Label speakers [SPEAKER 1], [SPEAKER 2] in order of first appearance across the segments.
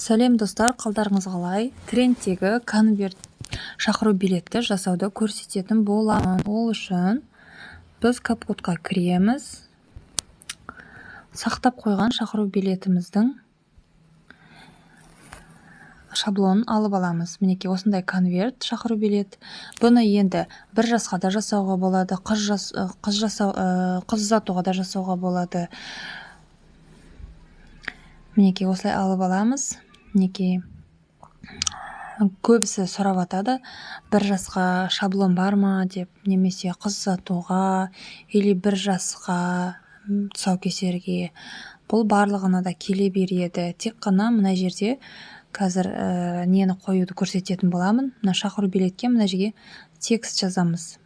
[SPEAKER 1] Сәлем достар, қалдарыңыз қалай? Трендтегі конверт шақыру билетті жасауды көрсететін боламын. Ол үшін біз CapCut-қа кіреміз. Сақтап қойған шақыру билетіміздің шаблонын алып аламыз. Мінекей осындай конверт шақыру билет. Бұны енді бір жасқа да жасауға болады, қыз ұзатуға да жасауға болады. Мінекей осылай алып аламыз. Мінекей көбісі сұрап атады, бір жасқа шаблон бар ма деп, немесе қыз ұзатуға или бір жасқа тұсаукесерге. Бұл барлығына да келе береді. Тек қана мына жерде қазір нені қоюды көрсететін боламын. Мына шақыру билетке мына жерге текст жазамыз.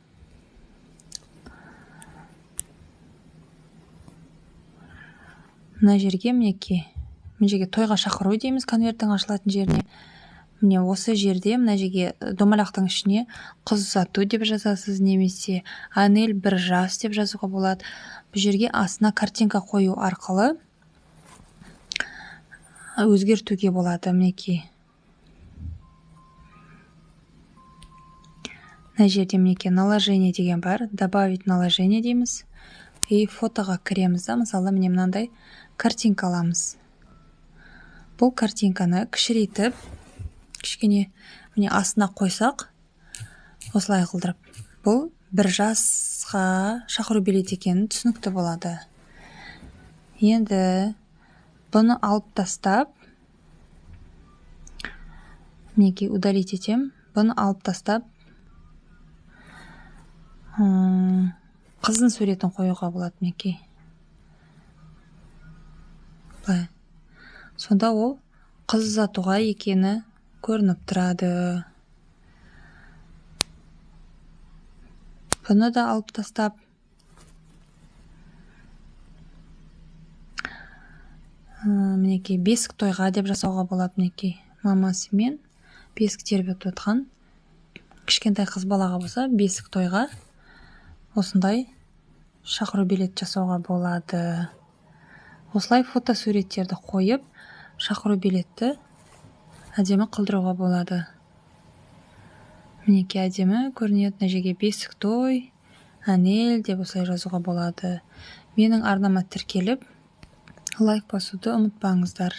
[SPEAKER 1] Мына жерге мінекей, мына жерге тойға шақыру дейміз, конверттің ашылатын жеріне. Міне осы жерде мына жерге домалақтың ішіне қыз ұзату деп жазасыз, немесе Анель бір жас деп жазуға болады. Бұл жерге астына картинка қою арқылы өзгертуге болады. Мінекей мына жерде мінекей наложение деген бар, добавить наложение дейміз и фотоға кіреміз да, мысалы міне мынандай картинка аламыз. Бұл картинканы кішірейтіп кішкене міне астына қойсақ, осылай қылдырып, бұл бір жасқа шақыру билет екені түсінікті болады. Енді бұны алып тастап, мінекей удалить етем. Бұны алып тастап, қыздың суретін қоюға болады мінекей. Былай. Сонда ол қыз ұзатуға екені көрініп тұрады. Бұны да алып тастап, мінекей бесік тойға деп жасауға болады. Мінекей мамасымен бесік тербетіп отқан кішкентай қыз балаға болса, бесік тойға осындай шақыру билет жасауға болады. Осылай фотосуреттерді қойып, шақыру билетті әдемі қылдыруға болады. Мінекей әдемі көрінеді. Мына жерге бесік той, Анель деп осылай жазуға болады. Менің арнама тіркеліп, лайк басуды ұмытпаңыздар.